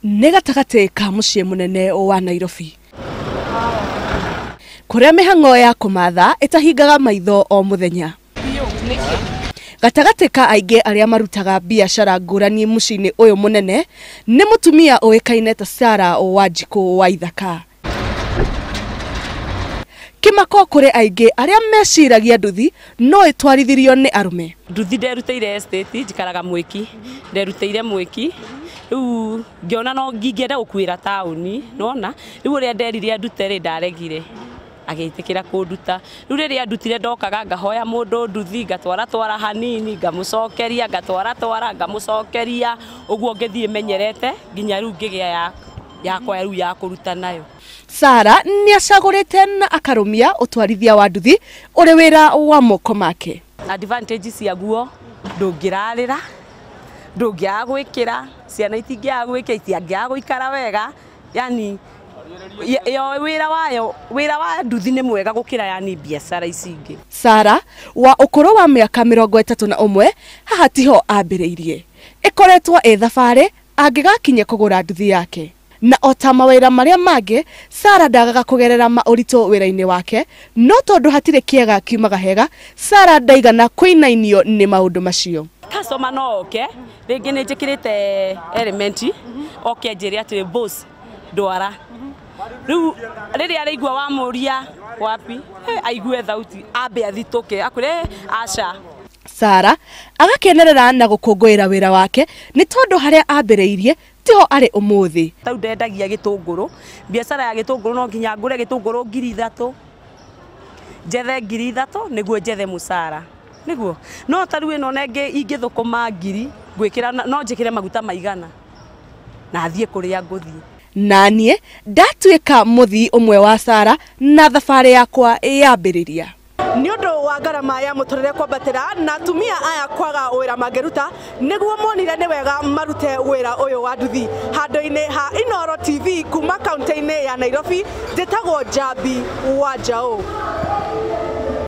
Nĩ gatagatĩ ka mũciĩ mũnene wa Nairobi, kũrĩa mĩhang'o ya kũmatha ĩtahingaga maitho o mũthenya. Gatagatĩ ka aingĩ arĩa marutaga biacara ngũrani mũciĩ-inĩ ũyũ mũnene nĩ mũtumia ũĩkaine ta Sarah Wanjikũ wa Ithaka. Kĩmako kũrĩ aingĩ arĩa meciragia nduthi no ĩtwarithirio nĩ arũme. Nduthi nderutĩire estate, njikaraga Mwĩki, nderutĩire Mwĩki. Rĩu ngĩona no ngingĩenda gũkuĩra taũni, nĩwona? Rĩu ũrĩa nderire andute rĩ, ndaregire, agĩtĩkĩra kũnduta. Rĩu rĩrĩa ndutire ndokaga ngahoya mũndũ nduthi, ngatwara twara hanini, ngamũcokeria, ngatwara twara, ngamũcokeria, ũguo ngĩthiĩ menyerete nginya rĩu ngĩgĩa yakwa rĩu ya kũruta nayo. Sarah nĩ acagũrĩte na akarũmia ũtwarithia wa nduthi ũrĩ wĩra wa moko make. Advantage ciaguo, ndũngĩrarĩra, ndũngĩaga gwĩkĩra, ciana itingĩaga gwĩkĩra, itingĩaga gũikara wega, yani yo wĩra wayo, wĩra wa nduthi nĩ mwega gũkĩra yani biacara ici ingĩ. Sarah wa ũkũrũ wa mĩaka 31 haha tiho ambĩrĩirie, ĩkoretwo ĩ thabarĩ angĩgakinya kũgũra nduthi yake. Na ota mawĩra marĩa mangĩ, Sarah ndagaga kũgerera maũritũ wĩra-inĩ wake, no tondũ hatirĩ kĩega kiumaga hega, Sarah ndaigana kũinainio nĩ maũndũ macio. Customer no oke, rĩngĩ nĩ njĩkĩrĩte element, oke njĩre atĩ boss ndwara. Rĩu rĩrĩa araigua wamũria wapi, aigue thauti, ambe athitũke, akwĩre aca. Sarah agakenerera na gũkũngũĩra wĩra wake nĩ tondũ harĩa ambĩrĩirie tiho arĩ ũmũthĩ. Tau ndendagia gĩtũngũrũ, biacara ya gĩtũngũrũ no nginya ngũre gĩtũngũrũ 3,000, njethe 3,000 nĩguo njethe mũcara, nĩguo. No ta rĩu ĩno nengĩ ingĩthũkũma 1,000 ngwĩkĩra, no njĩkĩre maguta maigana na thiĩ kũrĩa ngũthiĩ. Na niĩ ndatuĩka mũthii ũmwe wa Sarah na thabarĩ yakwa yambĩrĩria. Nĩ ũndũ wa ngarama ya mũtũrĩre kwambatĩra na atumia aya kwaga wĩra mangĩruta, nĩguo monire nĩ wega marute wĩra ũyũ wa nduthi. Handũ-inĩ ha Inooro TV kuma kaunti-inĩ ya Nairobi, njĩtagwo Njambi wa Njaũ.